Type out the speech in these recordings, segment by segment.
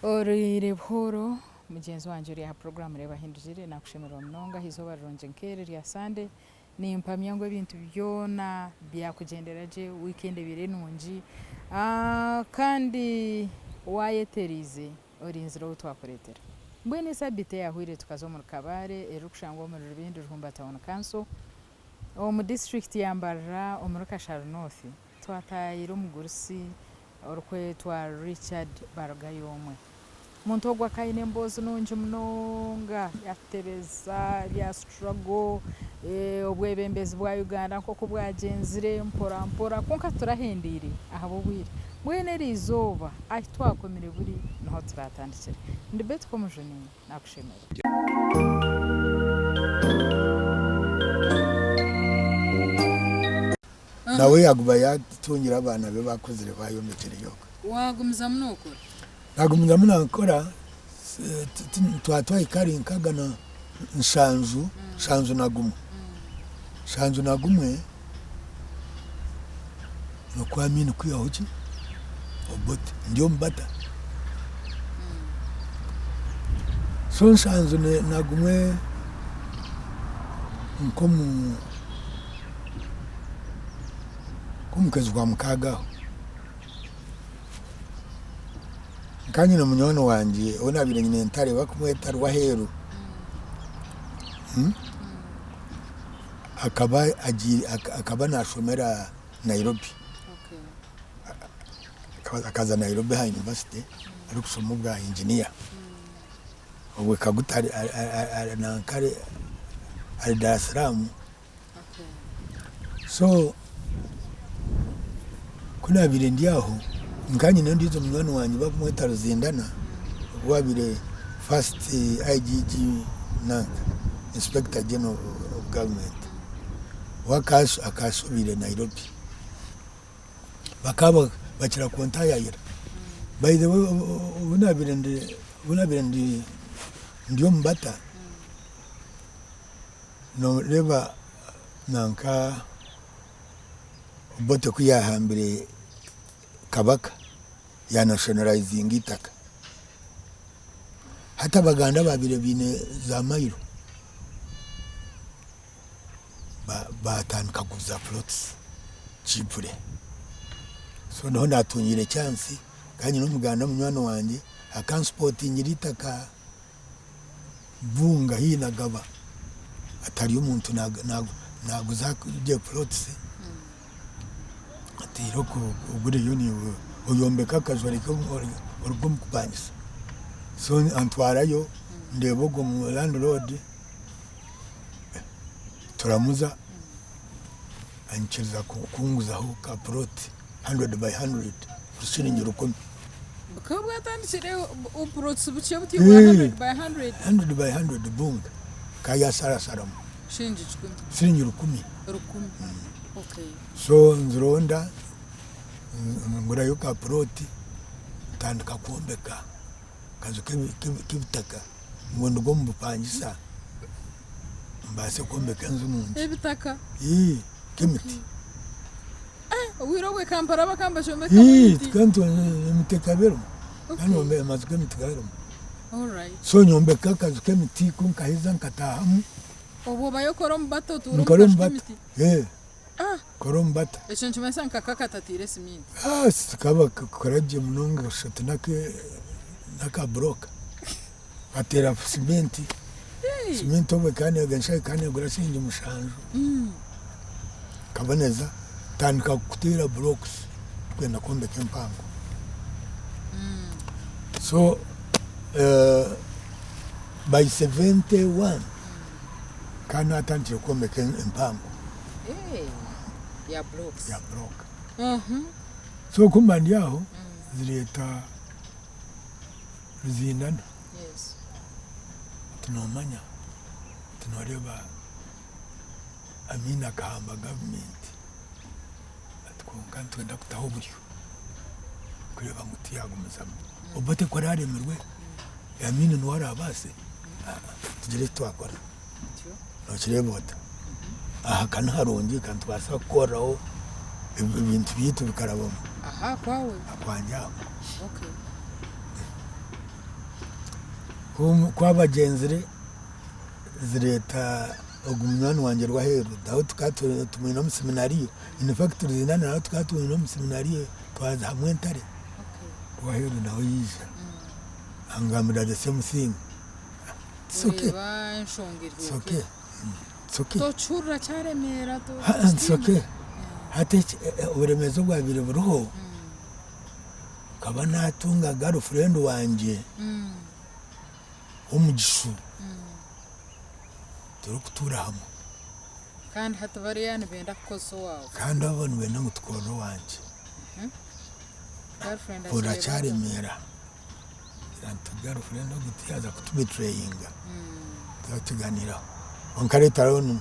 Oriire buhooro mugyenzi wangye ori aha puroguraamu Reeba Ahindugire, naakushemererwa munonga aha izooba rirungi nk'eri erya Sande. Nimpamya ngu ebintu byona byakugyendera gye, wiikendi ebaire nungi kandi waayetereize orinzire ou twakureetera. Mbwenu esabiiti eyaahweire tukaza omuri Kabale erikushangwa omuri Rubindi Ruhumba Town Council omu disiturikiti ya Mbarara omuri Kashari North twataayayira omugurusi orikwetwa Richard Barugayomwe. Omuntu ogwo akaba aine emboozi nungi munonga, yatutebeza ebya struggle, obwebembezi bwa Uganda nk'oku bwagyenzire mpora mpora kwonka titurahendeire ahabw'obwire. Mbwenu eri izooba ahu twakomire buri niho turatandikire. Ndi Betty Komujuni, nakushemererwa. Nawe yaaguba yaatungire abaana be baakuzire baayombekire yoka. Waagumizamu nookora? Naagumizamu naakora, twaba twahika ahari nkaaga na nshanju, nshanju na gumwe, nshanju na gumwe nikwo Amin kwihaho ki Obote ndi omu bata. So nshanju na gumwe nk'omu. Nk'omu kwezi kwa mukaaga aho, nkaba nyine munywani wangye ou naabaire nyine ntare barikumweta Rwaheeru, akaba agiire akaba naashomera Nairobi, akaza Nairobi aha yunivasite arikushoma obwa inginiya, obwe Kaguta nanka ari Daresalamu. So ku naabaire ndi aho, nkaba nyine ondiijo munywani wangye barikumweta Ruzindana owaabaire first IGG nanka Inspector General of Government, we akaba ashobeire Nairobi. Bakaba bakira kuntaayaayira. By the way obu naabaire ndi obu naabaire ndi omu bata, Nooreeba nanka Obote ku yaahambire Kabaka ya nationalizinga eitaka. Hati Abaganda abaabaire baine za mailo baatandika kuguza plots cheaply. So niho naatungiire chance kandi nyine Omuganda munywani wangye akansipotingira eitaka. Bunga haihi na Gaba hatariyo omuntu naguza gye plots oteire ogureyo naiwe oyombeke akaju oreke oruge omu kupangisa. So antwarayo ndeeba ogwo mu landlord turamuza anyikiriza kunguzaho ka plot hundred by hundred siringi rukumi. Bukaba bwatandikire obupurootisi bukye butyo bwa hundred by hundred. Hundred by hundred bunga akaba yasarasaramu. Shiringi kikumi. Siringi rukumi. Rukumi. Okay. So nzironda ngurayo ka puroti ntandika kwombeka akaju k'ebitaka ngu nduge omu bupangisa mbaase kwombeka enju nungi. Ebitaka? Ii, k'emiti. Obwire obwe Kampala bakaba nibakyombeka emiti. Emiti ekaba erimu kandi amaju g'emiti garimu. So nyombeka akaju k'emiti ku nkaheza nkataahamu. Obwo obayo okora omu bata otuura omu kaju k'emiti? Nkora omu bata. Ekyo nikimanyisa ngu kakaba katatiire siminti? Kakaba kakora gye munonga oshusha oti n'aka buroka. Bateera siminti, siminti obwo ekaba negura siringi mushanju. Nkaboneza ntandika kuteera blocks ndikwenda kwombeka empango. So by 71 nkaba natandikire kwombeka empango Ya blocks. Ya block. So kumba ndi aho zireeta Ruzindana ati nomanya ati noreeba Amin akahamba gavumenti ati kwonka nitwenda kutaho oburyo kureeba ngu tiyagumizamu. Obote ku araremirwe Amin niwe arabaase tugire eki twakora. Nokireeba ota? Aha ka niharungi ka nitubaasa kukoreraho ebintu byaitu bikarabamu. Aha akwawe? Akwangye aho. Okay. Ku abagyenzire zireeta ogu munywani wangye Rwaheeru nawe tukaba tumwine omu seminariyo in fact Ruzindana nawe tukaba tumwine omu seminariyo twaza hamwe Ntare. Rwaheeru nawe yaija angambira the same thing. It's okay. Oreeba enshonga eri It's okay. It's okay. Tokihurira kyaremeera It's okay. Hati oburemeezi obwabaire buriho nkaba natunga girlfriend wangye w'omugishu turikutuura hamwe. Kandi hati bariya nibenda kukozesa owaawe. Kandi abo nibenda ngu tukorere owangye. Girlfriend Orakyaremeera. Nti girlfriend ogu tiyaaza kutubetrayinga. Tukakiganiraho. Kwonka later on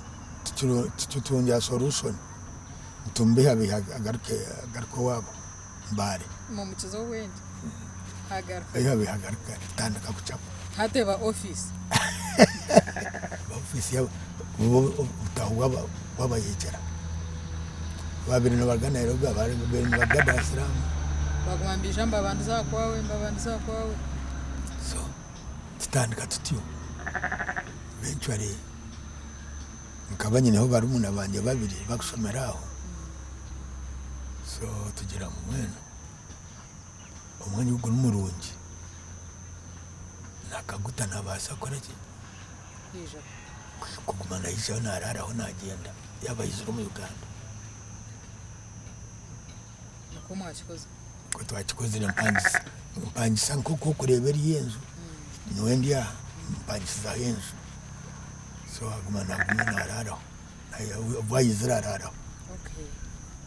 tutungira solution. Nitumubihabiha agaruke owaabo Mbale. Mumukize obwengye agaruka. Bihabiha agaruke tutandika kucapa. Hati eba office. Eba office obutaaho bw'abayekyera. Babaire nibaruga Nairobi ababaire nibaruga Dar es Salaam. Baguma nibaija nibabandiza aha kwawe nibabandiza aha kwawe. So tutandika tutyo eventually nkaba nyineho barumuna bangye babiri bakushomera aho so tugira ngu mbwenu omwanya ogu nimurungi nakaguta nabaasa kukora ki? Kuguma naijaho naraaraho nagyenda yaaba aizire omu Uganda. Nikwo mwakikozire? Nikwo twakikozire mpangisa mpangisa nk'oku orikureeba eriyo enju nyowe ndi aha mpangisizaho enju so aguma naguma naraaraho obu aizire araaraho. Okay.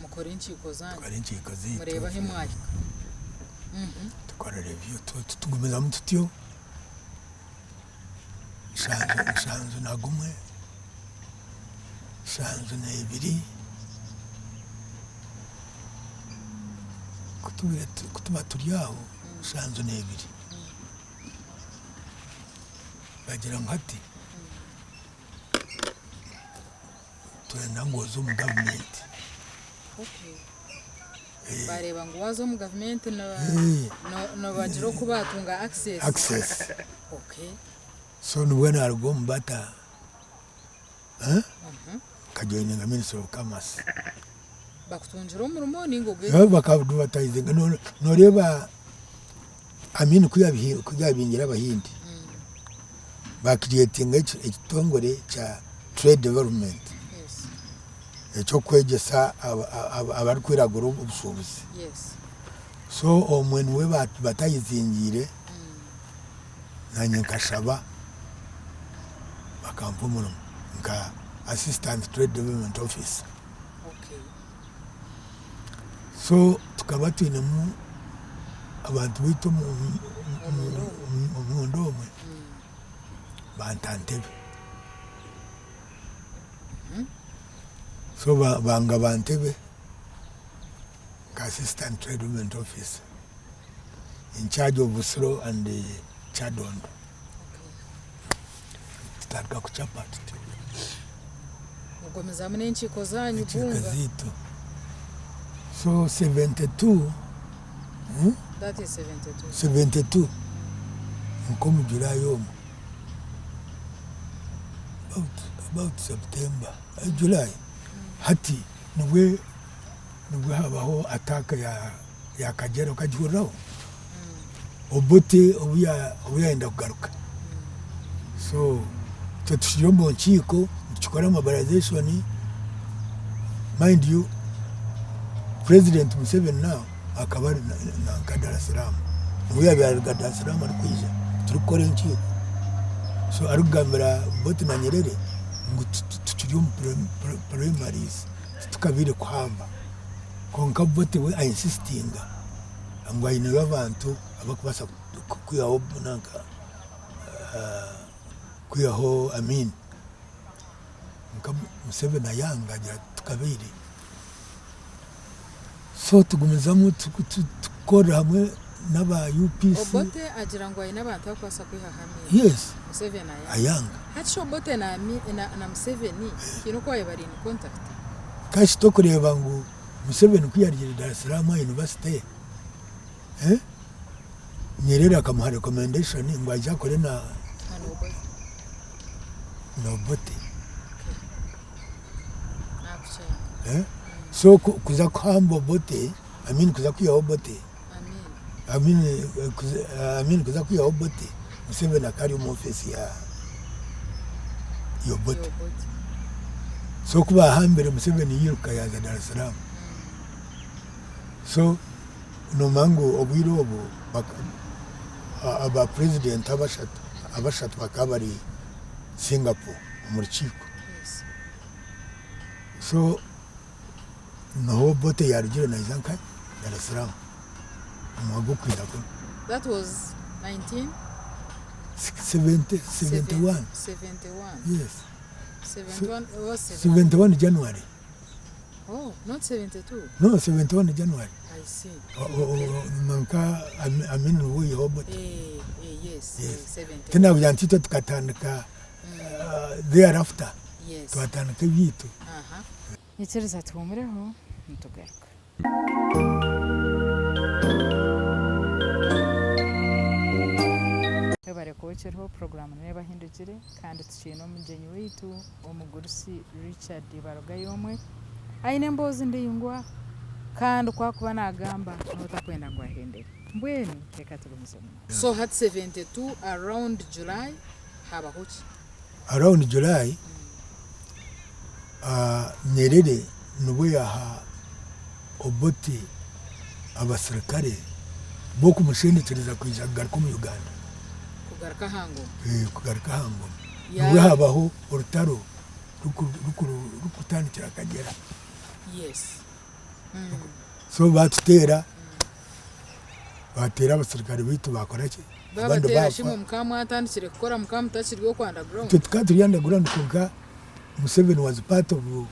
Mukore enkiiko zanyu. Tukora enkiiko zaitu. Mureebe ahu mwahika. Tukora review tugumizamu tutyo. Nshanju na gumwe, nshanju n'ebiri, ku tuba turi aho nshanju n'ebiri, bagira ngu hati Twenda ngu oze omu gavumenti. Bareeba ngu waaza omu gavumenti nibagira oku baatunga access. Access. So nibwo naaruga omu Bata nkajoininga Ministry of Commerce. Bakutungira omurimo ninga ogwe? Baka advertisinga. Nooreeba Amin ku yaabingire Abahindi, ba creatinga ekitongore kya trade development eky'okwegyesa abarikwiragura obushuubuzi. So omwe niwe batayizingiire naanye nkashaba bakampa omurimo nka assistant trade development officer. So tukaba twinemu abantu baitu omunda omwe banta Ntebe. So bangaba Ntebe nka assistant trade development officer in charge of Busiro and Kyadondo. Tutandika kucapa tutyo. Mugumizamu n'enkiiko zanyu Enkiiko bunga. zaitu. So 72 That is 72. 72 nk'omu July omwo about, about September, July hati nibwe nibwe habaho attack ya ya Kagyera okagihuriraho? Obote obu obu yayenda kugaruka so itwe tukiri omu nkiiko nitukora mobilization mind you president Museveni now akaba ari nanka Dar es Salaam obu yabaire aruga Dar es Salaam arikwija turikukora enkiiko so arikugambira Obote na Nyerere ngu tukiri omu primaries titukabaire kuhamba kwonka Obote we a insistinga ngu aineyo abantu abarikubaasa kwihaho nanka kwihaho Amin. Kwonka Museveni ayanga agira ati tukabaire. So tugumizamu tukorera hamwe n'aba UPC. Obote agira ngu aine abantu abarikubaasa kwihaho Amin. Yes. Museveni ayanga. Ayanga. Hati shi Obote na Museveni haine oku baabaire bari in contact? Kashi tokureeba ngu Museveni ku yarugire Dar es Salaam aha university, eh? Nyerere akamuha recommendation ngu aije akore na na Obote. Eh? So kuza kuhamba Obote, I mean kuza kwihaho Obote, I mean, I mean kuza kwihaho Obote, Museveni akaba ari omu office ya Obote. So ku baahambire Museveni yairuka yaaza Dar es Salaam. So Noomanya ngu obwire obwo aba purezidenti abashatu bakaba bari Singapore omu rukiiko. So niho Obote yaarugire naija nkahi? Dar es Salaam omu mwaka gw'okwenda kunu. That was 19? 71. 71. Yes. 71 or 71 January. Oh, not 72? No, 71 January. I see. Nanka Amin Luwuyi Obote. Eh, eh, yes, Yes. eh, 71. Tinakugira nti itwe tukatandika thereafter. Yes. Twatandika ebyaitu. Aha. Nyikiriza tuhuumureho nitugaruka. Webare kuba okiriho, puroguraamu neeba ehindukire kandi tukiine omugyenyi waitu Omugurusi Richard Barugayomwe aine emboozi ndaingwa kandi ku arikuba naagamba nooba otakwenda ngu ahendere. Mbwenu reka tugumizemu. So hati 72 around July habaho ki? Around July, Nyerere nibwo yaaha Obote abasirikare b'okumushendekyereza kwija kugaruka omu Uganda. Kugaruka aha ngoma. Kugaruka aha ngoma. Nibwo habaho orutaro rurikutandikira Kagyera. So batuteera, bateera abasirikare baitu bakora ki? Abandi Babateera shi imwe mukaba mwatandikire kukora mukaba mutakiri okwo underground? Itwe tukaba turi underground kwonka Museveni was part of, of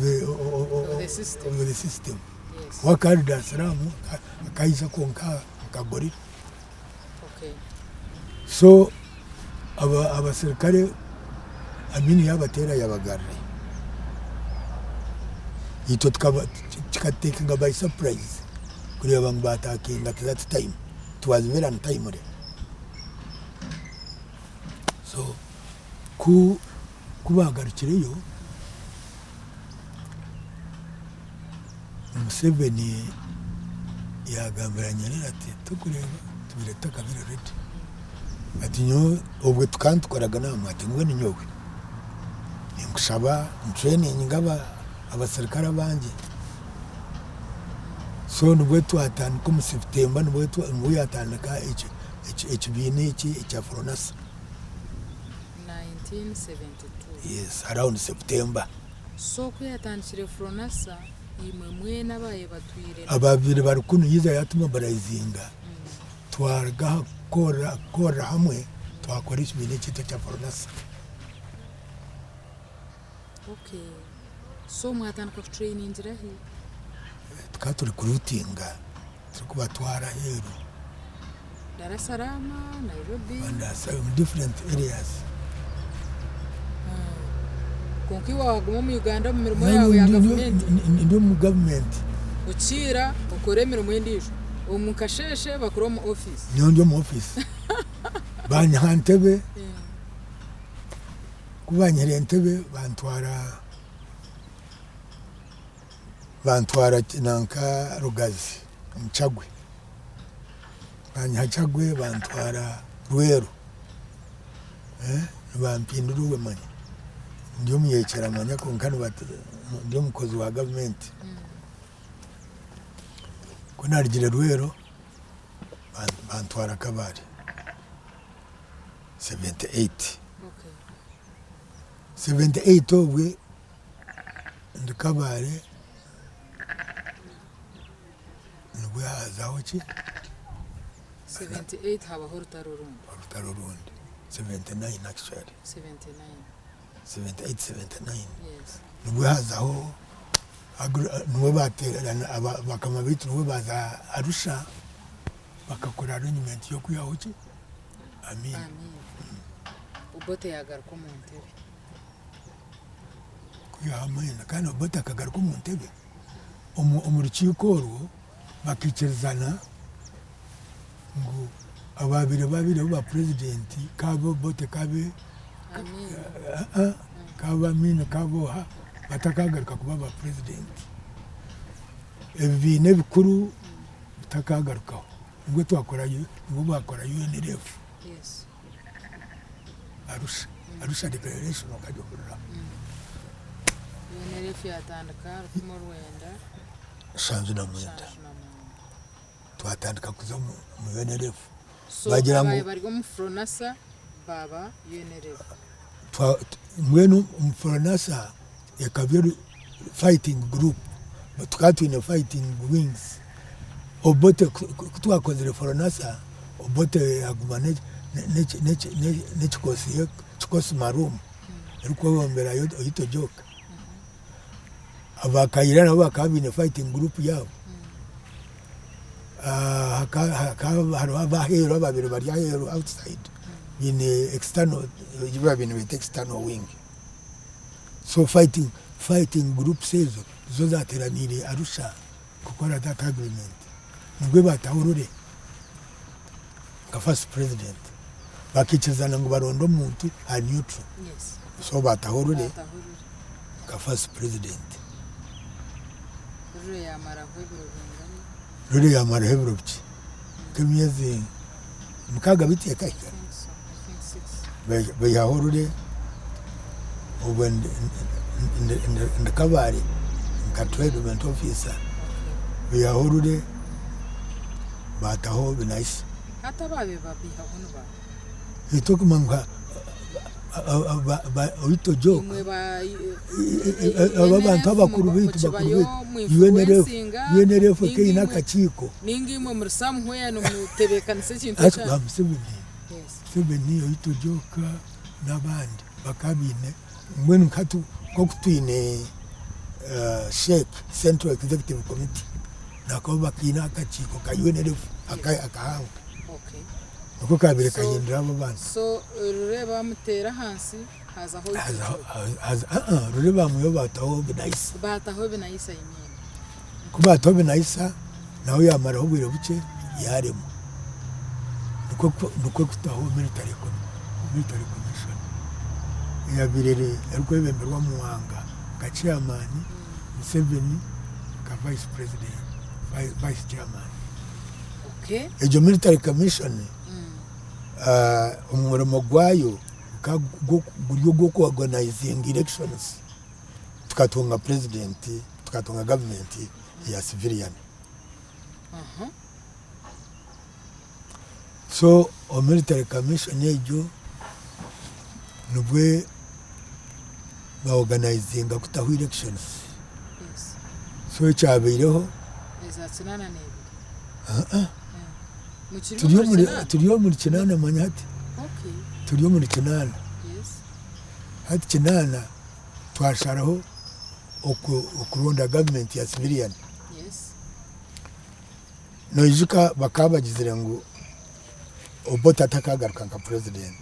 the, Of the system. of the system. Yes. We akaba ari Dar es Salaam akaija kwonka nka gorilla. Okay. So abaserukare Amin yabateera yabagarurayo. Itwe tukaba kikatutekinga by surprise kureeba ngu batakinga at that time. It was very untimely. So ku bagarukireyo, Museveni yagambira Nyerere ati tokureeba tubaire tutakabire ready. Ati nyowe obwe tukaba nitukoraga naamwe ati mbwenu nyowe ninkushaba ntureyininge abasirikare abangye. So nibwo twatandika omu September nibwo yatandika ekibiina eki ekya Fronasa. 1972. Yes, around September. So ku yatandikire Fronasa, imwe mwena abaye batwire. Ababaire bari kunu yaija yatumobilizinga twaruga aha kukorera hamwe twakora ekibiina ekyaitu ekya Fronasa. Okay. So mwatandika kutureyiningira hi? Tukaba turi kuruutinga turikubatwara aheeru. Dar es Salaam, Nairobi? Omu different areas. Kwonka iwe waaguma omu Uganda omu mirimo yaawe ya gavumenti? Ndi omu gavumenti. Okiira okora emirimo endiijo, omu kasheeshe bakura omu ofiisi? Nyowe ndi omu ofiisi. Banyiha Ntebe, ku banyihire Ntebe bantwara bantwara nanka Rugazi omu Kyagwe. Banyiha Kyagwe bantwara Rweru. Nibampindura obwe manya ndi omuyekyera manya kwonka ndi omukozi wa gavumenti. Ku narugire Rweru bantwara Kabale 78. 78 obwe ndi Kabale nibwo hazaho ki? 78 habaho orutaro orundi. Orutaro orundi. 79 actually. 79. 78, 79. Yes. Nibwo hazaho nibwo baterana bakama baitu nibwo baza Arusha bakakora arrangement y'okwihaho ki? Amin. Amin. Obote yagaruka omu ntebe. Kwihaho Amin kandi Obote akagaruka omu ntebe. Omu rukiiko orwo bakaikirizana. Ngu abaabaire babaireho ba purezidenti kaabe Obote kaabe kaabe Amin kaabe oha batakaagaruka kuba ba purezidenti. Ebibiina ebikuru bitakaagarukaho. Nibwo twakora nibwo baakora UNLF. Arusha, Arusha declaration okagihurira? UNLF yatandika 1979. Twatandika kuza omu UNLF. So Bagira ngu abaye bari omu Fronasa baba UNLF. Mbwenu omu Fronasa ekaba eri fighting group, tukaba twine fighting wings. Obote ku twakozire Fronasa, Obote yaguma n'ekikosi kikosi maroom erikwebombera Oyite Ojok. Aba Kaira nabo bakaba baine fighting group yaabo. Hakaba hariho ab'aheeru ababaire bari aheeru outside baine external ebi baabaire nibeeta external wing. So fighting fighting groups ezo nizo zaateraniire Arusha kukora that agreement. Nibwo baataho Lule nka first president. Bakaikirizana ngu baronde omuntu ari neutral. So baataho Lule nka first president. Rure yamaraho ebiro bingana? Rure yamaraho ebiro bikye nk'emyezi mukaaga beitu ekahika. Baihaho Rure obwo ndi Kabale nka treatment officer baihaho Rure baataho Binaisa. Hati abaabaire babaihaho ni baaha? Itwe okumanya ngu Ojok abo abantu abakuru baitu bakuru baitu UNLF UNLF ekaba eine akakiiko Ninga imwe muri somewhere nimutebeekanisa ekintu ekyanyu. Ba Museveni, Museveni, Oito Ojok n'abandi bakaba baine mbwenu hati nk'oku twine CEC, Central Executive Committee, nako bakiine akakiiko ka UNLF akahango. Nikwo kaabaire kahindura abo abantu. So Rure bamuteera ahansi hazaho Aa Rure bamwihaho baataho Binaisa. Baataho Binaisa I mean. Ku baataho Binaisa nawe yaamaraho obwire bukye yaaremwa. Nikwo kutaho military commission eyabaire erikwebemberwa Muwanga nka chairman, Museveni nka vice president, vice chairman. Egyo military commission omurimo gwayo gukaba guri ogw'oku organizinga elections tukatunga president, tukatunga government ya civilian. So military commission egyo nibwe ba organizinga kutaho elections. So ekyabaireho. Eza kinaana n'ebiri. Aa Mukiri turi omuri omuri kinaana? turi omuri kinaana manya hati. Okay. Turi omuri kinaana. Yes. Hati kinaana twasharaho oku okuronda gavumenti ya civilian. Yes. Noijuka bakaba bagizire ngu Obote atakagaruka nka president.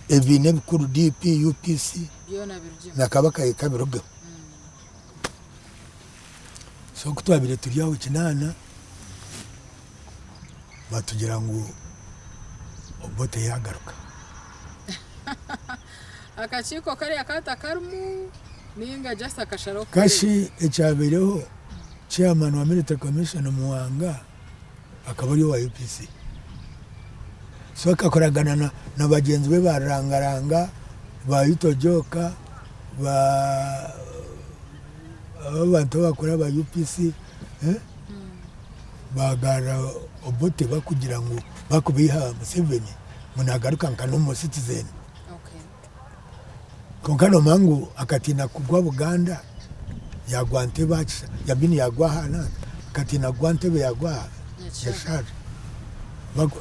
Ebibiina ebikuru DP, UPC Byona birugyemu. na Kabaka yeka birugeho. So ku twabaire turi aho kinaana, batugira ngu Obote yaagaruka. Akakiiko kariya katakarimu ninga just akasharaho kureeba? Kashi ekyabaireho, chairman wa military commission Muwanga akaba ari owa UPC. So akakoragana na, na bagyenzi be ba Rurangaranga, ba Yuto Joka, ba abo abantu abakuru aba UPC eh, bagarra Obote bakugira ngu bakubeiha Museveni ngu nagaruka nka normal citizen. Okay. Kwonka nomanya ngu akatiina kugwa Buganda yagwa Ntebe aha kisa I mean yagwa aha nanka akatiina kugwa Ntebe yagwa aha Nyakishara.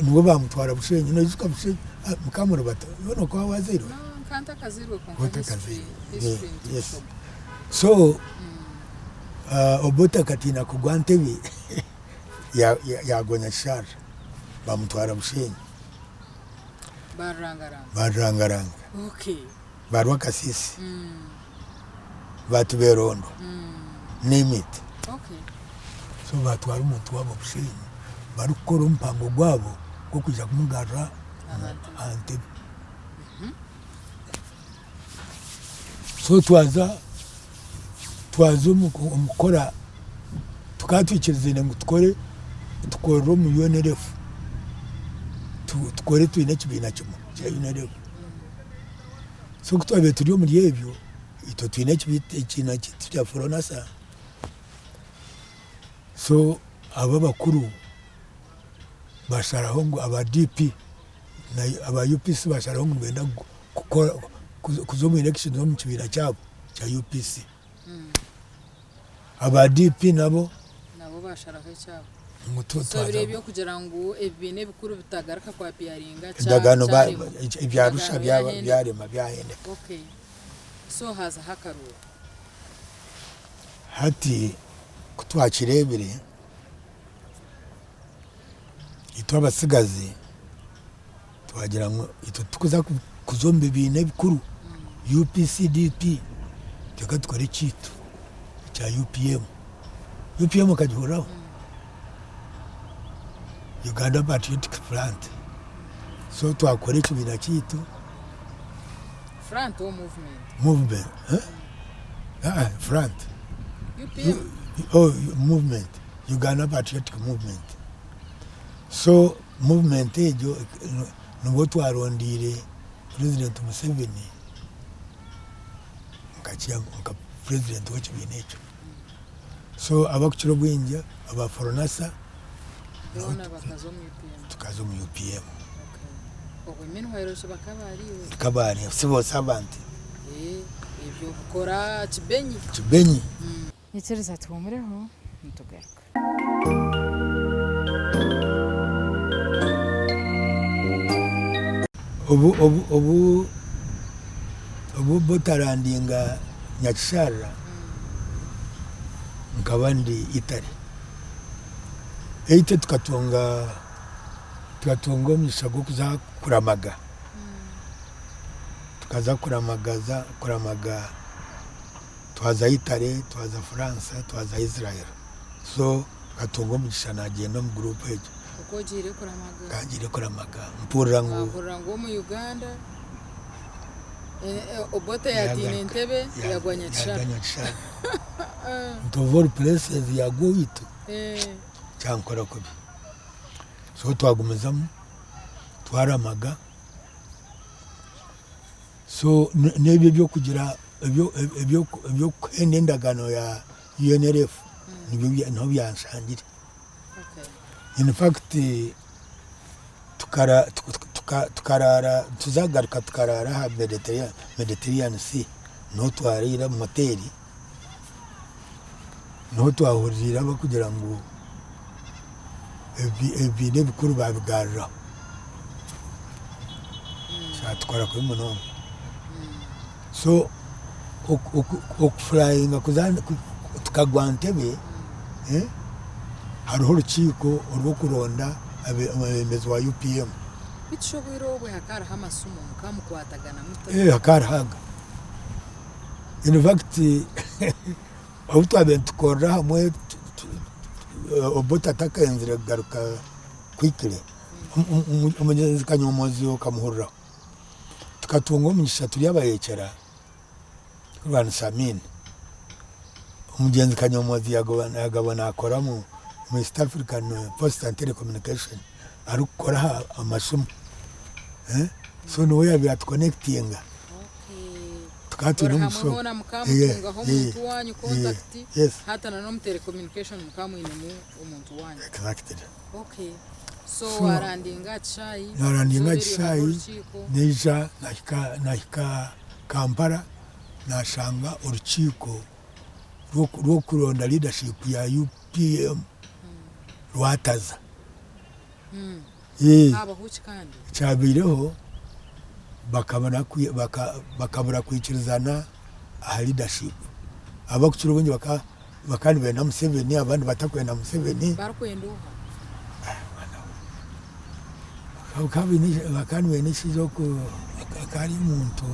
Nibwo bamutwara Bushenyi noijuka Bushenyi Mukamurubata iwe nokuba wazairwe? No, nka ntakazairwe kwonka history Otakazairwe. history Yes. nitushoma. So Obote akatiina kugwa Ntebe yagwa Nyakishara bamutwara Bushenyi. Barurangaranga. Barurangaranga. Okay. Ba Rwakasisi. Ba Tuberondo. Name it. Okay. So batwara omuntu waabo Bushenyi barikukora omupango gwabo. gw'okwija kumugarura aha ntebe. So twaza twaza omu kukora, tukaba twikirizaine ngu tukore tukorere omu UNLF, tukore twine ekibiina kimwe kya UNLF. So ku twabaire turi omuri ebyo, itwe twine ekibiina kyaitu kya Fronasa, so abo abakuru basharaho ngu aba DP aba UPC basharaho ngu nibenda kukora kuza omu election omu kibiina kyabo kya UPC. Aba DP nabo Nabo basharaho ekyabo. ngu tu- So biri twaza eby'okugira ngu ebibiina ebikuru bitagaruka kwapiyaringa endagaano ba- kyarema. ebya Arusha Endagaano byaba yahendeka. byarema byahendeka. Okay. So hazaho akaruuru. Hati ku twakireebire itwe abatsigazi twagira ngu itwe titukuza kuza omu bibiina ebikuru UPC, DP reka tukore ekyaitu ekya UPM. UPM okagihuriraho? Uganda Patriotic Front. So twakora ekibiina kyaitu. Front or movement? Movement. Eh? Front. UPM? Oh, movement. Uganda Patriotic Movement. So movement egyo nibwo twarondeire President Museveni nka president w'ekibiina ekyo. So abakukira obwingi aba Foronasa Boona bakaza omu UPM. Tukaza omu UPM. Okay. Obwe meanwhile shi bakaba ari iwe? Tukaba ari civil servant. Eh, ebyo obikora kibenyi. Kibenyi. Nyikiriza tuhumureho nitugaruka. Obu obu obu obu botarandinga Nyakisharara nkaba ndi Italy. Eitwe tukatunga tukatunga omugisha gw'okuza kuramaga. Tukaza kuramagaza kuramaga twaza Italy, twaza France, twaza Israel. So nkatunga omugisha nagyenda omu group egyo. Oku ogiire kuramaga? Ka ngiire kuramaga mpurira ngu. Wahurira ngu omu Uganda Obote yatiina entebe yagwa Nyakishara. Yagwa Nyakishara. Nti of all places yagwa owaitu kyankora kubi. So twagumizamu twaramaga so n'ebyo eby'okugira eby'okuhenda endagaano ya UNLF nibyo niho byanshangire. In fact tukaraara tuzagaruka tukaraara aha Mediterranean Sea niho twariire omu moteeri niho twahuririire abarikugira ngu ebibiina ebikuru baabigaruraho. Kyatukora kubi munonga. So okufurayinga tukagwa Ntebe, hariho orukiiko orw'okuronda omwebembezi wa UPM. Beitu shi obwire obwe hakaba hariho amasimu mukaba mukwatagana muta? Hakaba hariho aga. In fact obu twabaire nitukorera hamwe Obote atakenzire kugaruka quickly, omugyenzi Kanyomozi okamuhuriraho. Tukatunga omugisha turi abayekyera turikurwanisa Amin. Omugyenzi Kanyomozi yagaba nakora omu East African Post and Telecommunication arikukora aha masimu so niwe yabaire atukonekitinga. Tukaba twine Ori hamwe omugisha ogwo. hoona mukaba mutungaho omuntu waanyu contact hati na n'omu telecommunication mukaba mwinemu omuntu waanyu. Exactly. Okay. So warandinga aha kishaayi, Narandinga aha izooba eryo hariho kishaayi, orukiiko. naija nahika nahika Kampala nashanga orukiiko rw'okuronda leadership ya UPM rwataza. Habaho ki kandi? Ekyabaireho bakabura kwikirizana aha leadership. Abakukira obwingi bakaba nibenda Museveni abandi batakwenda Museveni. Barikwenda oha? Bakaba nibenda ekishaija akaba ari omuntu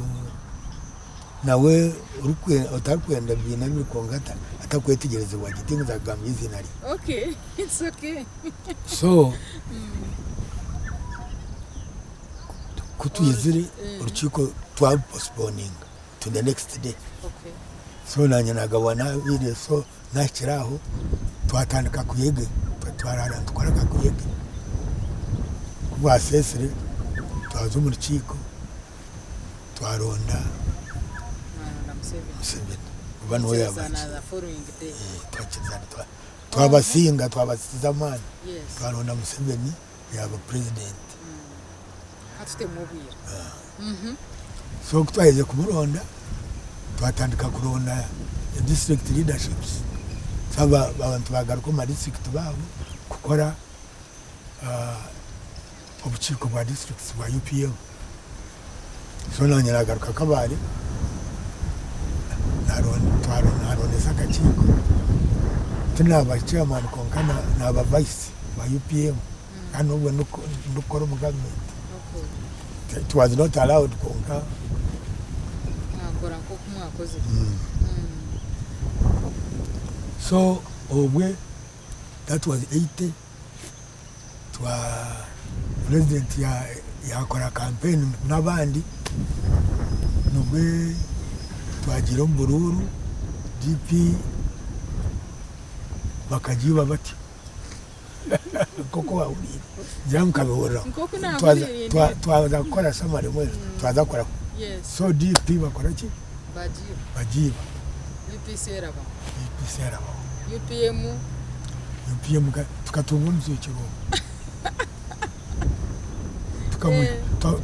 nawe otarikwenda bibiina bibiri kwonka atakwetegyerezibwa gye tinkuza kugamba eiziina rye. Okay, it's okay. So. Ku twizire orukiiko twaruposiponinga to the next day. So nanye nagabwa nabiire so nahikire aho twatandika kuyege twarara nitukora akakuyege. Ku bwasesire twaza omu rukiiko twaronda Museveni kuba niwe yaba twabasinga twabasiza amaani twaronda Museveni yaba president. So ku twaherize kumuronda twatandika kuronda district leaderships so abantu bagaruka omu ma district baabo kukora obukiiko bwa districts bwa UPM. So nanye nagaruka Kabale narondesa akakiiko tinaba chairman kwonka naba vice wa UPM kandi obwo ndikukora omu government. It was not allowed kwonka. Mwakora nk'oku mwakozire. So obwe that was 80 twa president yakora campaign n'abandi nibwe twagiire omu buruuru DP bakagiiba batyo nk'oku wahuriire ngira mukabihurira Nk'oku naahuriire Twaza- twaza kukora summary mbwenu twaza kukora Yes. so DP bakora ki Bagiiba. bagiiba UPC erabaho. UPC erabaho UPM UPM tukatunga omuziikirwe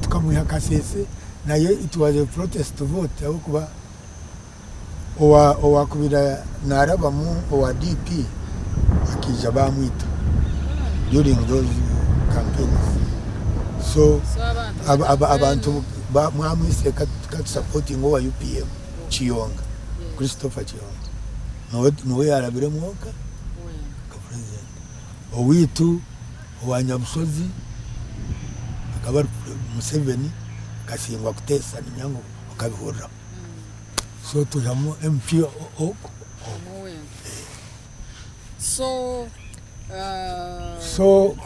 Tukamwiha Kasese nayo it was a protest vote ahabw'okuba owakubire narabamu owa DP akaija bamwita during those campaigns so abantu mwamwitsire katusapotinge owa UPM Kiyonga, Christopher Kiyonga niwe yarabiremu nka president. Owaitu owa Nyabusozi akaba ari Museveni akasingwa kuteesa niinyenda ngu okabihuriraho. So twihamu MP ogwo. So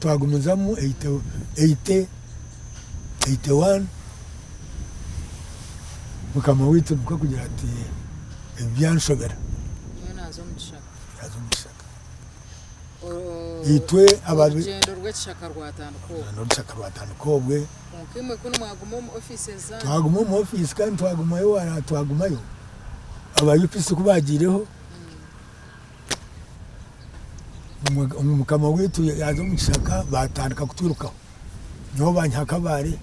twagumizamu 80, 81 mukama waitu nikwo kugira ati ebi byanshobera. Nyowe naaza omu kishaka. Naaza omu kishaka. Itwe ababi. Orugyendo rw'ekishaka rwatandika obwo. N'orushaka rwatandika obwe. Kwonka imwe kunu mwaguma omu offices zanyu. Twaguma omu ofiisi kandi twagumayo wara twagumayo. Aba UPC ku baagiireho, mukama waitu yaaza omu kishaka baatandika kutwirukaho. Nyowe banyiha Kabale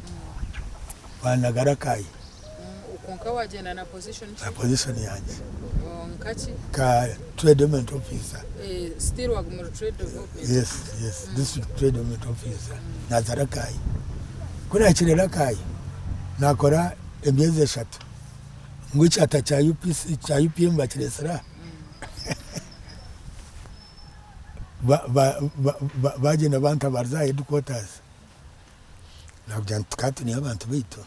banaga Rakai. Kwonka wagyenda na position ki? Na position yangye. Nka ki? Nka trade development officer. Still waguma ori trade development? Yes, yes, district trade development officer. Naza Rakai. Ku nahikire Rakai, nakora emyezi eshatu. Ngu ekyata kya UPC, kya UPM bakiresire aha. Bagyenda bantabariza aha headquarters. Naagira nti tukaba twine abantu baitu,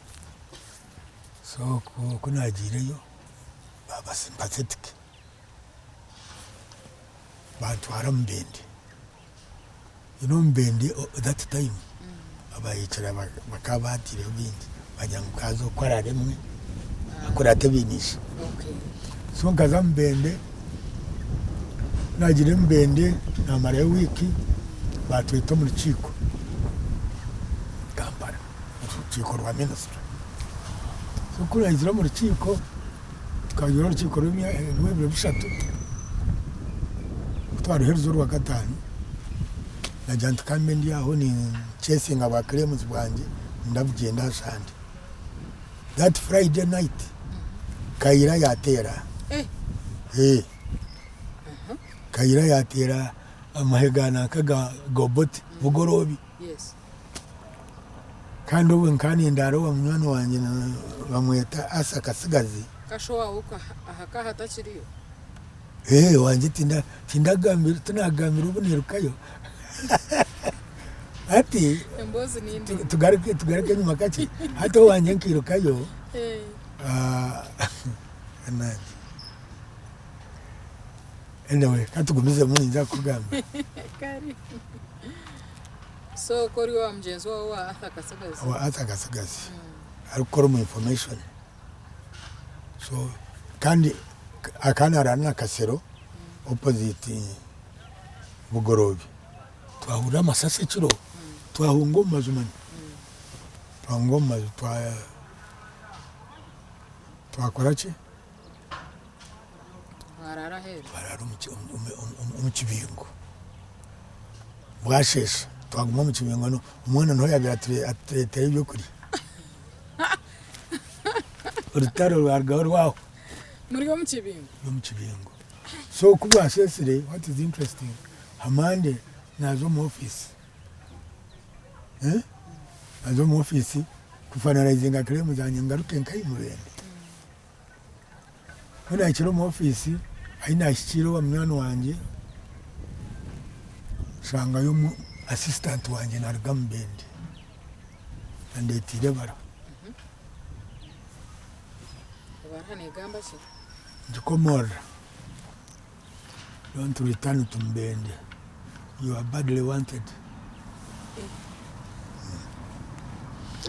so ku naagiireyo baaba sympathetic bantwara Mubende. You know Mubende that time abahekyera bakaba baataireho bingi baagira ngu kaaze okwo araremwe akurate abaine ishe. So nkaza Mubende, ku naagiire Mubende naamarayo wiiki baatweta omu rukiiko Kampala, orukiiko rwa minisitule. So ku naizire omu rukiiko, tukagira orukiiko rw'ebiro bishatu, ku twaruherize orwakataano, naagira nti ka mbe ndi aho ninkyesinga bwa claims bwangye ndabugyenda aha Sunday. That Friday night Kaira yateera. Eh. Kaira yateera amahe ga nanka ga Obote Bugoroobi. Kandi obwe nkaba nindaara owa munywani wangye bamweta Asa Kasigazi. Kasha owaawe aha ka hatakiriyo? Ee wangye tindagambira tinagambira obu niirukayo. Hati Emboozi ni ndungi. tugaruke tugaruke enyima kakye hati owangye nkairukayo nangye anyway katugumizemu ninza kukugambira. Kare. So ku ori owa mugyenzi waawe owa Arthur Katsigazi? Owa Arthur Katsigazi arikukora omu information. So kandi akaba naraara na Kasero opposite Bugoroobi. Twahurira amasasi ekiro twahunga omu maju manya, twahunga omu maju twakora ki? Mwaraara aheeru? Twaraara omu kibingo. Bwasheesha twaguma omu kibingo omwana niho yaabaire atureetera ebyokurya. Orutaro rwarugaho rwahwa. Muri omu kibingo? Turi omu kibingo. So ku bwasheesire what is interesting, ha Monday naaza omu ofiisi, naaza omu ofiisi kufanarayizinga claim zangye ngaruke nka Mubende. Ku naahikire omu ofiisi, ahi naahikiire owa munywani wangye, nshangayo assistant wangye naaruga Mubende andeeteire ebaruha. Ebaruha neegamba ki? Ngikomorora, don't return to Mubende, you are badly wanted.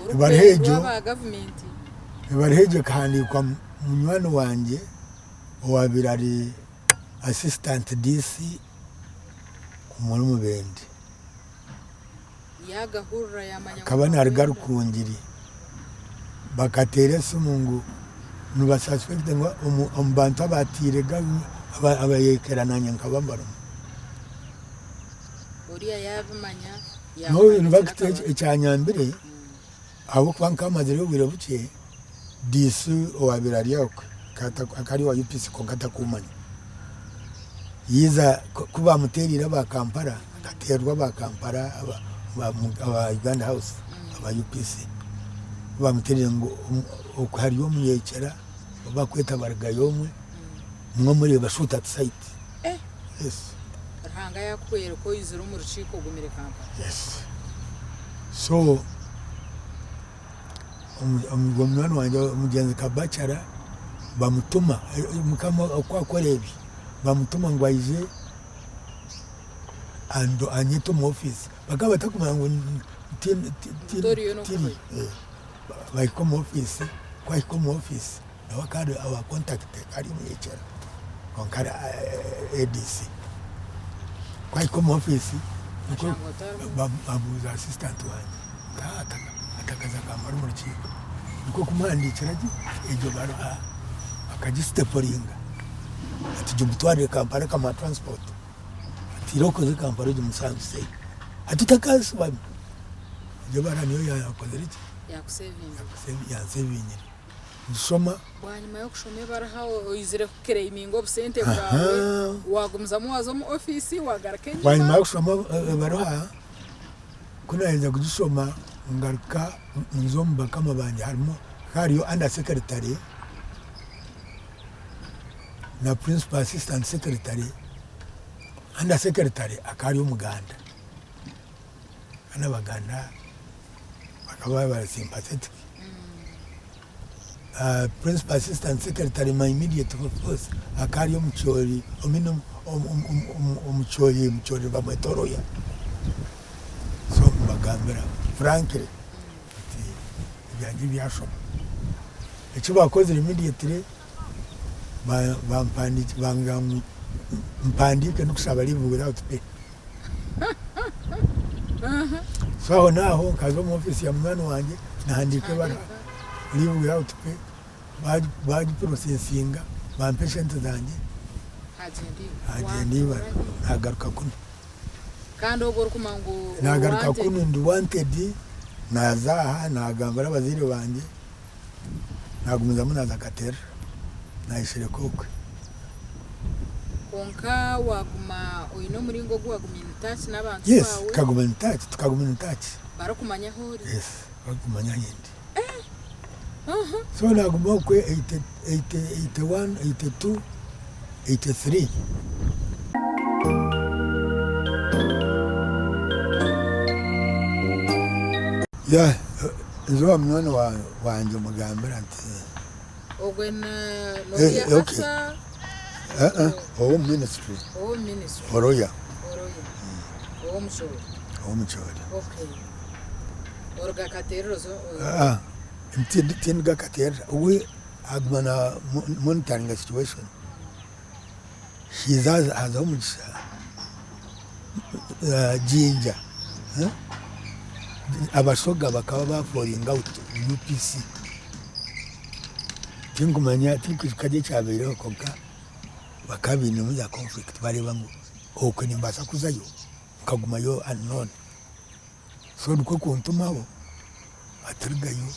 Ebaruha egyo, Orikwendwa aba gavumenti. ebaruha egyo ekahandiikwa munywani wangye owaabaire ari assistant DC omuri Mubende. Yaagahurira yaamanya ngu Akaba naaruga nibakwenda. Rukungiri. Bakateera esimu ngu nibasuspecta ngu omu bantu abaatiire abayeekera naanye nkaba mbarimu. Oriya yaabimanya No in yaakuhandiikira fact akabaruha. ekyanyambire ahabw'okuba nkaba mazireyo obwire bukye, DC owaabaire ari okwe akaba ari owa UPC kwonka atakuumanya, yaiza ku baamuteereire aba Kampala, akateerwa aba Kampala aba Uganda House aba UPC, ku baamuteereire ngu okwe hariyo omuyeekyera ou barikweta Barigayomwe, nimwo mureeba shoot at sight. Yes. Ruhanga yaakuhwera ku oizire omu rukiiko ogumire Kampala. Yes. So ogwo munywani wangye omugyenzi Kabachara bamutuma, Mukama oku akora ebi, bamutuma ngu aije anyete omu ofiisi. Bakaba batakumanya ngu Toriyo n'okuhweyo. Bahika omu ofiisi, ku ahika omu ofiisi nawe akaba ari owa contact akaba ari omuyekyera kwonka ari ADC. Ku ahika omu ofiisi nikwo Ashanga otarimu. babuuza assistant wangye nti atakaza Kampala omu rukiiko. Nikwo kumuhandiikira gye egyo baruha akagisiteporinga ati gimutwarire Kampala ekamuha transport ati irooko oze Kampala ogimusangiseyo. Ati otakaasibamu. Egyo baruha niyo yankozire ki? Yakusevinzire. Yansevinyire. Nshoma. Bwanyima y'okushoma ebaruha oizire kukireyiminga obusente bwawe, wagumizamu waaza omu ofiisi waagaruka enyima. Bwanyima y'okushoma ebaruha, ku naaherize kugishoma ngaruka nza omu bakama bangye harimu hariyo under secretary na principal assistant secretary, under secretary akaba ari Omuganda kandi Abaganda bakaba bari sympathetic. Principal assistant secretary my immediate boss akaba ari omucoori I mean omucoori omucoori bamweta oroya so mbagambira frankly nti ebyangye byashoma. Eki bakozire immediately bangambira ngu mpandiike ndikushaba leave without pay. So aho naaho nkaza omu ofiisi ya munywani wangye nahandiika ebaruha leave without pay baagipurosesinga bampa esente zangye hagyenda ibara nagaruka kunu. Nagaruka kunu ndi wanted naaza aha nagambira abazaire bangye Naagumizamu naaza Katerera, naayeshereka okwe. Kwonka waaguma oine omuringo ogu waaguma in touch n'abantu Yes, baawe. tukaguma in touch, tukaguma in touch. Barikumanya ahu ori. Yes, barikumanya ahu ndi. So naaguma okwe 80, 80, 81, 82, 83. Yeah, nze owa munywani wangye mugambira nti. Ogwe n'oriya Arthur? Ow'omu ministry. Ow'omu ministry. Oroya. Oroya. Ow'omushoro. Ow'omukyori. Okay. Oruga Katerera oza Aa, tinduga Katerera. We aguma na monitoringa situation. Haija hazaho omugisha Jinja, Abasoga bakaba ba falling out UPC. Tinkumanya, tinkwijuka gye ekyabaireho kwonka bakaba bainemu za conflict bareeba ngu okwe nimbaasa kuzayo nkagumayo unknown. So nikwo kuntumaho ati rugayo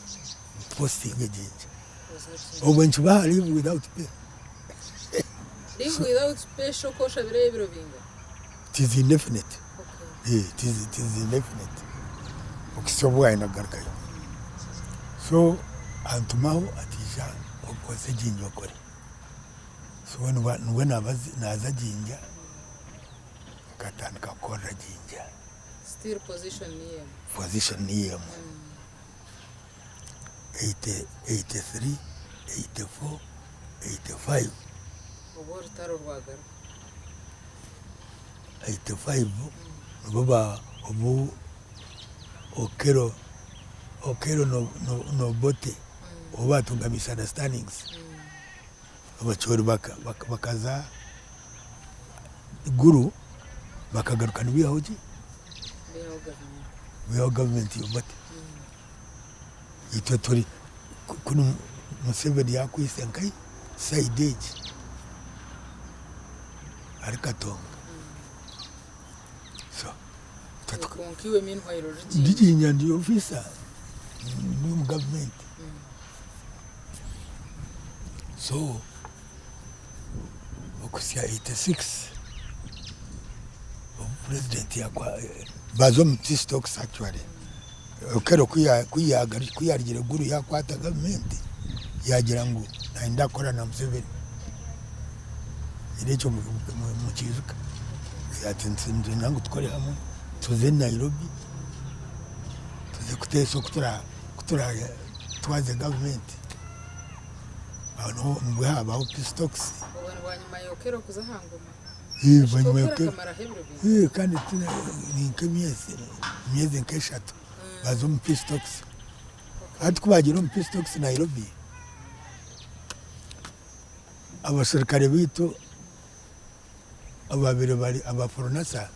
nkupositinge Jinja. Obwe nikibaha leave without pay. Leave without pay shi oku oshabireyo ebiro bingahi? It is indefinite. Okay. It is indefinite. Okuhitsya obu waayenda kugarukayo. So antumaho ati ija oze Jinja okore. So nibwo naaza Jinja nkatandika kukorera Jinja. Still position niyo emwe. Position niyo emwe. 83, 84, 85. Obwo orutaro rwagaruka. 85 nibwo ba obu Okello Okello na Obote obu baatunga misunderstandings Abacholi bakaza Gulu bakagaruka nibaihaho ki? Baihaho gavumenti ya Obote. Itwe turi kunu Museveni yakwitse nkahi? Sayidi egi ahari Katonga. So Kwonka iwe meanwhile ori Jinja. Ndi Jinja ndi ofiisa ndi omu gavumenti. So okuhitsya 86 obu purezidenti baaza omu peace talks actually. Okello ku yaarugire Gulu yaakwata gavumenti yaagira ngu nayenda kukora na Museveni. Reero ekyo mukiijuka? Ati nitwenda ngu tukore hamwe tuze Nairobi tuze kuteesa oku turatwaze gavumenti. Aho niho nibwo haabaho peace talks. Obwo ni bwanyima ya Okello kuza aha ngoma? Bwanyima ya Okello Okello. akamaraho ebiro bingahi? Kandi ni nk'emyezi emyezi nk'eshatu baza omu peace talks. Hati ku baagiire omu peace talks Nairobi, abaserukare baitu abaabaire bari aba Foronasa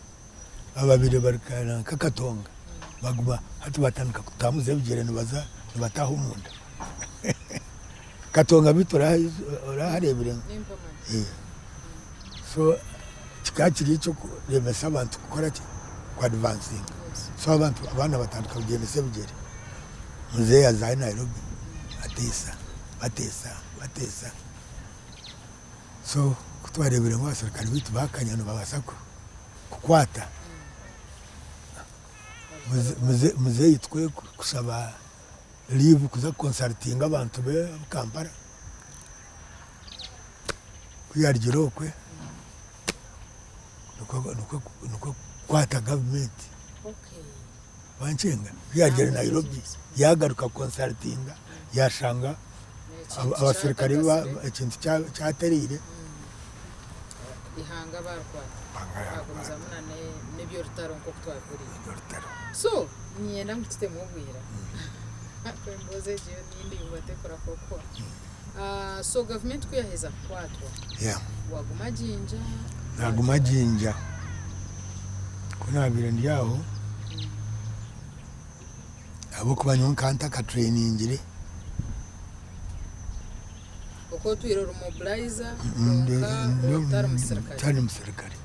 ababaire bari nka Katonga baguma hati batandika kutambuza ebigyere nibaza nibataaha omunda. Katonga beitu orahareebire? So kikaba kiri eky'okuremesa abantu kukora ki? Ku advancinga. So abantu abaana batandika kugyendesa ebigyere. Muzeeyi azayo Nairobi bateesa, bateesa, bateesa. So ku twareebire ngu abaserukare baitu baakanya nibabaasa kukwata, muzeeyi tikwe kushaba leave kuza ku consultinga abantu be Kampala. Ku yaarugire okwe nikwo kukwata gavumenti. Wankyenga? Ku yaarugire Nairobi yaagaruka ku consultinga yaashanga abaserukare ekintu kyatereire. Eihanga baarikwata baagumizamu n'eby'orutaro nk'oku twabihuriire. So niinyenda ngu tutemu obwira ahabw'okuba emboozi egi yo ni ndaingwa terikurahuka kuhwa. So gavumenti ku yaaheza kukwatwa, waaguma Jinja? Naaguma Jinja. Ku naabaire ndi aho, ahabw'okuba nyowe nkaba ntakatureyiningiire. Okaba otwire ori mobilizer kwonka otari musirikare? Ntari musirikare.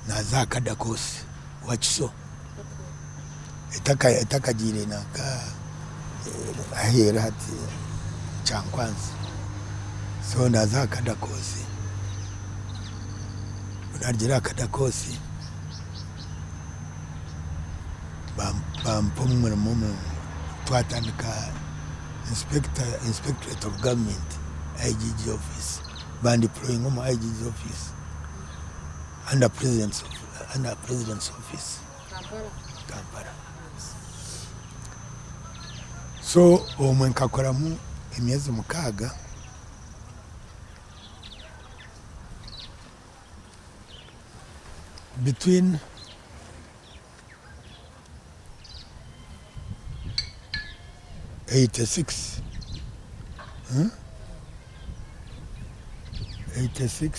Naaza aha kada course Wakiso etakagiire nanka aheeru hati Kyankwanzi. So naaza aha kada course, ku naarugire aha kada course bampa omurimo twatandika inspectorate of government IGG office, bandiployinga omu IGG office. Under president's under president's office. Kampala. Kampala. So omwe nkakoramu emyezi mukaaga between. 86 86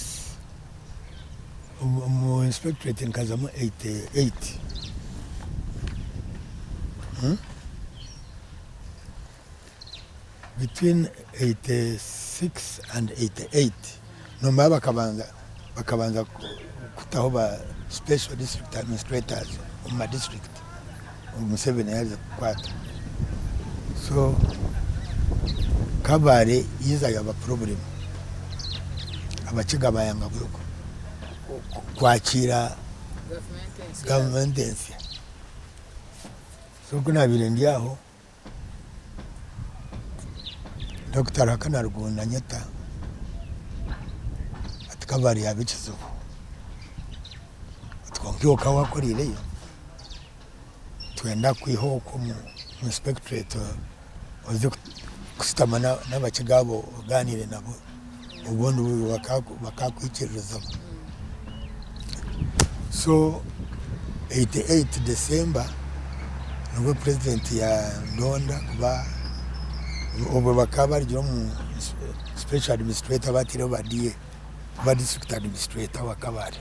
omu inspectorate nkazamu 88. Between 86 and 88 nomanya bakabanza bakabanza kutaho ba special district administrators omu ma district obu Museveni yaaza kukwata so Kabale yiza yaba problem abakiga bayanga kwakiira gavumenti ensya so ku nabiire ndi aho Dokita Ruhakana Rugunda anyeta ati Kabale yaaba ekizibu ati kwonka iwe okaba wakoriireyo nitwenda kukwiha okwo omu inspectorate oze kushutama n'abakiga abo ogaaniire nabo obundi bakakwikiririzamu. So 88 December nibwo president yandonda kuba obwo bakaba barugire omu special administrator bataireho ba DA kuba district administrator wa Kabale.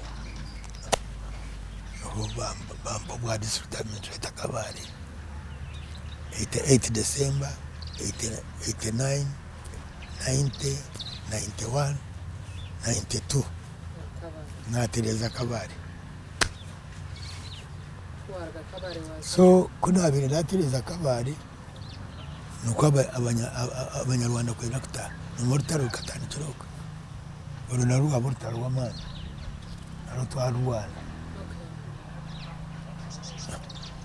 Niho bampa obwa district administrator Kabale 88 December 89, 90, 91, 92. Natereeza Kabale. So ku naabaire natereeza Kabale, nikwo Abanyarwanda kwenda kutaaha. Nimwo orutaro rukatandikira okwo. Orwo narwo rwaba orutaro rw'amaani, narwo twarurwana.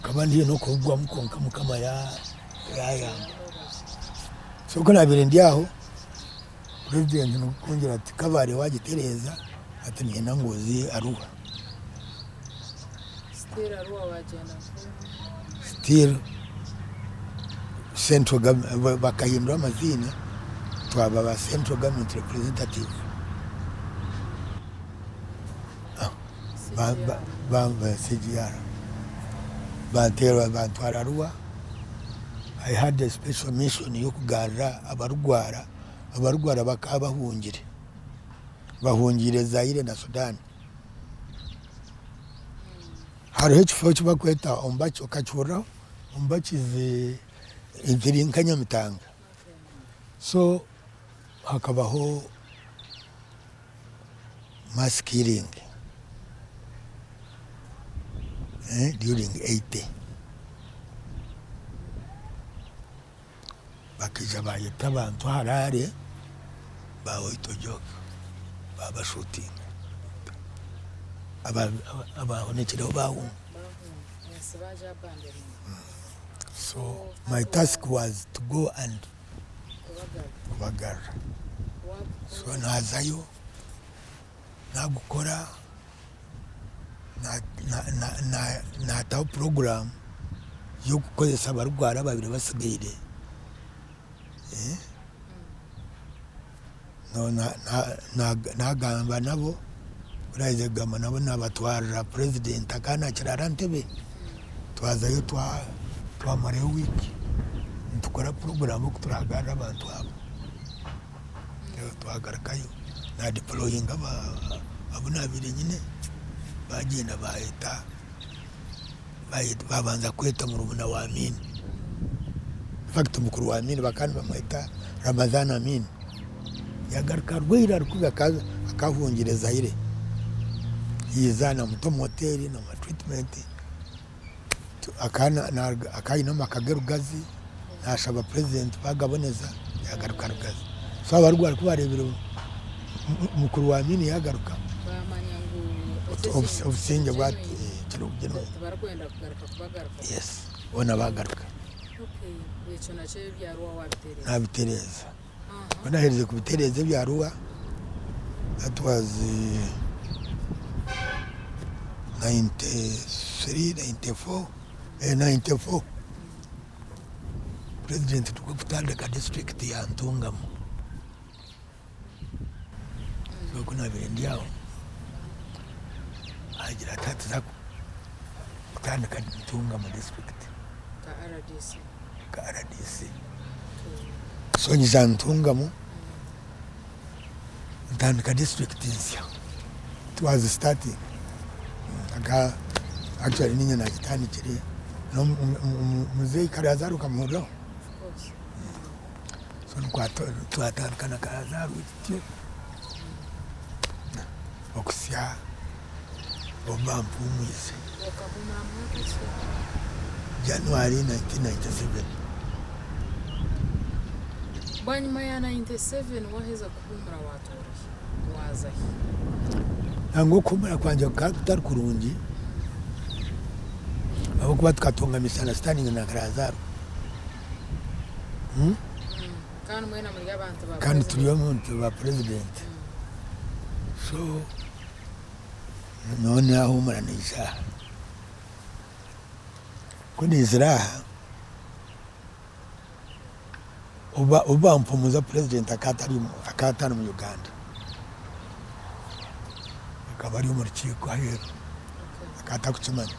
Nkaba ndi haihi n'okurugwamu kwonka Mukama yaayamba. So ku naabaire ndi aho, Purezidenti nikwo kungira ati Kabale waagitereeza hati niinyenda ngu oze Arua. Still Arua wagyenda nka. Still central government bakahindura amaziina twaba ba central government representative. CGR. Banteera bantwara Arua. I had a special mission y'okugarura abarugwara, abarugwara bakaba bahungire, bahungiire Zaire na Sudan. Hariho ekifo eki barikweta Ombaki okakihuriraho? Ombaki ziri nka Nyamitanga. So hakabaho mass killing during 80. Bakaija bayeta abantu Harare ba Oitojoki babashutinga abahonekireho bahunga. So my task was to go and kubagarura. So nazayo nagukora nataho puroguramu y'okukozesa abarugwara ababaire batsigaire. Nagamba nabo, ku naherize kugamba nabo nabatwarira purezidenti akaba nakiraara Ntebe, twazayo twamarayo wiiki nitukora puroguramu oku turagarure abantu abo. Twagarukayo nadipoloyinga abu nabaire nyine bagyenda bayeta babanza kweta murumuna wa Amin. Infact mukuru wa Amin bakaba nibamweta Ramadhan Amin. Yagaruka arwaire ari kubi akahungira Zaire. Yaiza namuta omu hoteri namuha treatment. Akaba aine amaka ge Rugazi nashaba president bagaboneza yagaruka Rugazi. So abarugwara kubarebire mukuru wa Amin yagaruka obusingye boona bagaruka. Nabitereeza. Ku naherize kubitereeza ebya Arua that was 93, 94, 94 president nikwo kutandika district ya Ntungamo. So ku nabaire ndi aho agira ati hati tuza kutandika Ntungamo district nka RDC. So nyija ntungamu ntandika district nsya it was starting aka actually ninye nagitandikire muzeyi Karazaru okamuhuriraho? So nikwo twatandika na Karazaru tutyo okuhitsya obu bampumwize January 1997. Bwanyima ya 97 waheza kuhuumura watoora hi? Waaza hi? Nangwa okuhuumura kwangye kukaba kutari kurungi ahabw'okuba tukatunga misunderstanding na Karazaaro. Kandi mwena muri abantu ba Kandi turi omuntu ba president. So nyowe nahuumura naija aha. Ku naizire aha, obu bampumuza president akaba atari mu Uganda. Akaba ari omu rukiiko aheeru, akaba atarikukimanya.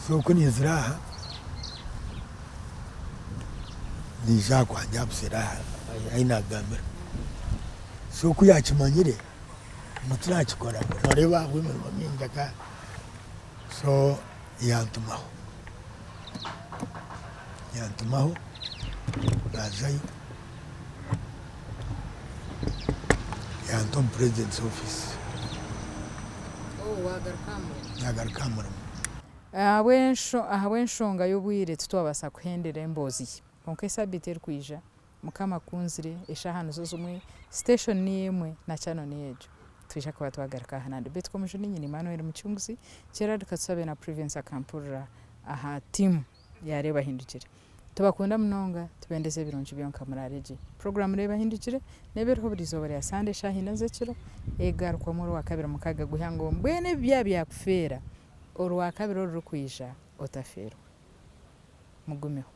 So ku naizire aha, naija aha kwangye aha buseeri aha ahi naakugambira. So ku yaakimanyire ngu tinakikora, nooreeba ahabw'emirimo mingi aka so yantumaho, yantumaho naazayo yanta omu president's office. Naagaruka aha murimo. Ahabw'enshonga y'obwire titwabaasa kuhendera emboozi ye. Kwonka esabiiti erikwija, Mukama akunzire, eshaaha nizo zimwe, station niyo emwe, na channel niyo egyo. Nitwija kuba twagaruka aha nandi. Beitu Komujuni nyine Emmanuel Mucunguzi, Gerald Katusabe na Privence Akampurira aha tiimu ya Reeba Hindukire. Tubakunda munonga, tubendeze ebirungi byonka muraare gye. Puroguraamu Reeba Hindukire neeba eriho buri izooba rya Sande eshaaha ina z'ekiro, egarukwamu Orwakabiri mukaaga gw'eihangwe. Mbwenu ebi byaba byakufeera, Orwakabiri orurikwija otafeerwa. Mugumeho.